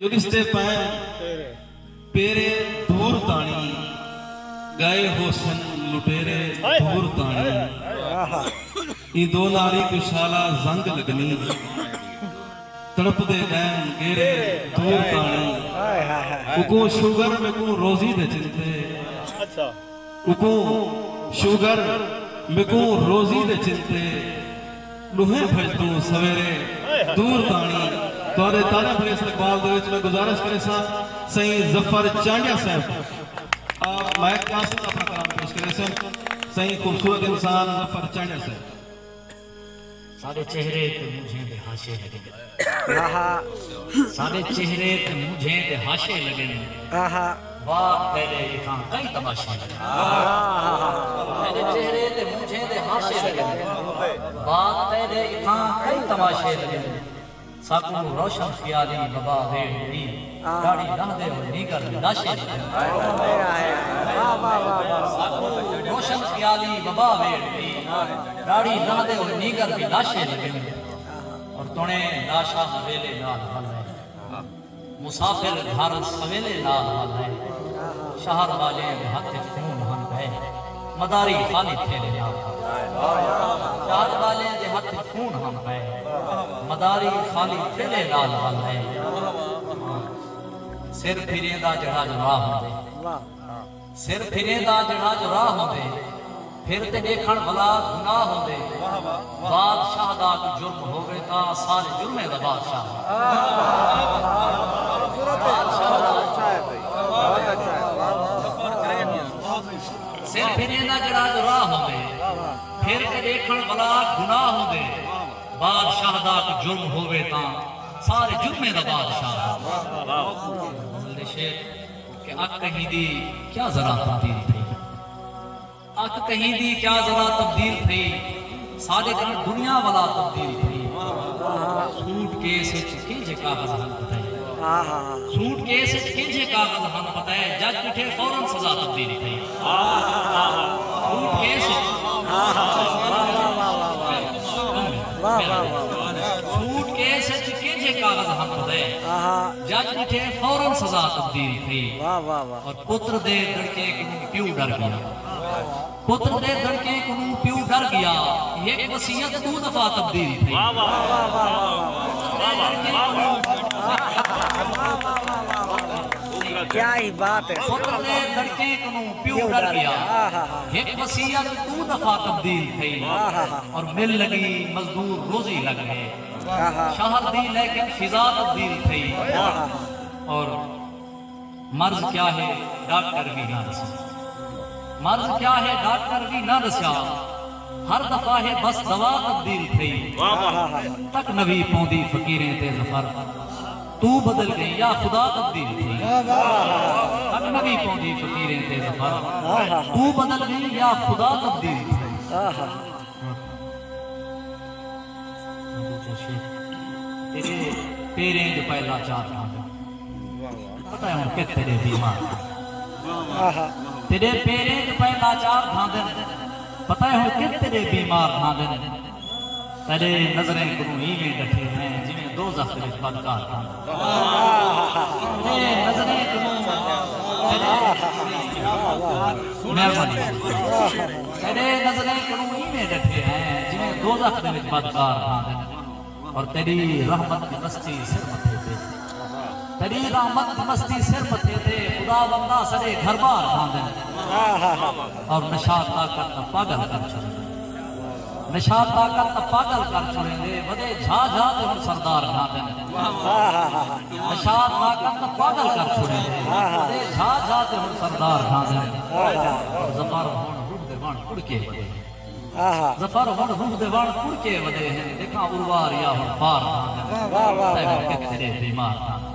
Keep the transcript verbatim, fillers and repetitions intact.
جو ݙسدے پئن پیرے دور تاݨی، ڳئے ہوسن لٹیرے دور تاݨی۔ ایں دو ناری کوں شالا زنگ لڳنی، تڑپدے ڳئن ڳیرے دور تاݨی۔ اکوں شوگر میکوں روزی دے چنتے، اکوں شوگر میکوں روزی دے چنتے، ݙوہیں بھڄدوں سویرے دور تاݨی۔ تہاݙے تاݙے بھرے استقبال دے وچ میں گزارش کریساں سئیں ظفر چانڈیا صاحب، آپ مائیک قاصد اپݨا کلام پیش کریسن۔ سئیں خوبصورت انسان ظفر چانڈیا صاحب۔ ساݙے چہرے تے مونجھیں دے حاشے لڳن۔ آہا۔ ساݙے چہرے تے مونجھیں دے حاشے لڳن۔ آہا۔ باغ تیݙے اتھاں کئی تماشے لڳن۔ آہا۔ تیݙے چہرے تے مونجھیں دے حاشے لڳن۔ باغ تیݙے اتھاں کئی تماشے لڳن۔ ساکوں روشن خیالی وبا ویڑھ ݙتی، آہ۔ ݙاڑھی لہندے ہوئے نینگر وی لاشے لڳن۔ ہائے، ہائے، ہائے۔ واہ، واہ، واہ، واہ۔ ساکوں روشن خیالی وبا ویڑھ ݙتی، ݙاڑھی لہندے ہوئے نینگر وی لاشے لڳن۔ اور تݨے لاشاں حویلے نال ول ہے، مسافر گھر سویلے نال ول ہے۔ شہر والیں دے ہتھ اچ خون ہن پئے، مداری خالی تھیلے نال ول ہے۔ شہر والیں دے ہتھ اچ خون ہن پئے، مداری خالی تھیلے نال ول ہے۔ سر پھریندا جیڑھا جو راہ ہوندے، سر پھریندا جیڑھا جو راہ ہوندے، پھر تے ݙیکھݨ ولا گناہ ہوندے۔ بادشاہ دا کوئی جرم ہووے تاں سارے جرمیں دا بادشاہ ہوندے۔ بادشاہ دا سر پھریندا جیڑھا جو راہ ہوندے، پھر تے ݙیکھݨ ولا گناہ ہوندے۔ بادشاہ دا کوئی جرم ہووے تاں سارے جرمیں دا بادشاہ ہوندے۔ غزل دے شعر کہ اک کہیں دی کیا ذرا تبدیل تھئی۔ اک کہیں دی کیا ذرا تبدیل تھئی، ساݙے کن دنیا ولا تبدیل تھئی۔ سوٹ کیس اچ کینجھے کاغذ ہن پتہ ہے؟ سوٹ کیس اچ کینجھے کاغذ ہن پتہ ہے؟ جج ݙٹھے فوراً سزا تبدیل تھئی۔ سوٹ کیس اچ، سوٹ کیس اچ کینجھے کاغذ ہن پتہ ہے؟ جج ݙٹھے فوراً سزا تبدیل تھئی۔ اور پتر دے دڑکے کنوں پیو ݙر ڳیا۔ پتر دے دڑکے کنوں پیو ݙر ڳیا۔ ہک وصیت ݙو دفعہ تبدیل تھئی۔ پتر دے دڑکے کنوں، کیا ہی بات ہے۔ پتر دے دڑکے کنوں پیو ݙر ڳیا۔ ہک وصیت ݙو دفعہ تبدیل تھئی۔ اور مل لڳی مزدور روزی لڳ ڳئے۔ شہر دی لیکن فضا تبدیل تھئی۔ اور مرض کیا ہے ڈاکٹر وی نہ ݙسیا۔ مرض کیا ہے ڈاکٹر وی نہ ݙسیا۔ ہر دفعہ ہے بس دوا تبدیل تھئی۔ تک نوی پوندی فقیریں تے ظفر، توں بدل ڳئیں یا خدا تبدیل تھئی۔ تک نوی پوندی فقیریں تے ظفر، توں بدل ڳئیں یا خدا تبدیل تھئی۔ تیݙے پیریں جو پئے لاچار تھاندن۔ پتہ ہے ہݨ کتھ تیݙے بیمار تھاندن۔ تیݙے پیریں جو پئے لاچار تھاندن۔ پتہ ہے ہݨ کتھ تیݙے بیمار تھاندن۔ تیݙے نظریں کنوں ایویں ݙٹھے ہیں جیویں دوزخ دے وچ بدکار تھاندن۔ تیݙے نظریں کنوں، مہربانی۔ تیݙے نظریں کنوں ایویں ݙٹھے ہیں جیویں دوزخ دے وچ بدکار تھاندن۔ اور تیݙی رحمت دی بستی سر متھے تے، تیݙی رحمت دی بستی سر متھے تے، خدا بندہ سݙے گھر ٻار تھاندن۔ اور نشہ طاقت دا پاڳل کر چھوڑے، نشہ طاقت دا پاڳل کر چھوڑیندے، ودے جھا جھا تے ہݨ سردار تھاندن۔ نشہ طاقت دا پاڳل کر چھوڑیندے، ودے جھا جھا تے ہݨ سردار تھاندن۔ اور ظفر ہݨ روح دے وݨ کڑکے ودے۔ ظفر ہݨ روح دے وݨ کڑکے ودے ہن، ݙیکھاں اروار یا ہݨ پار تھاندن۔ تیݙے بیمار تھاندن۔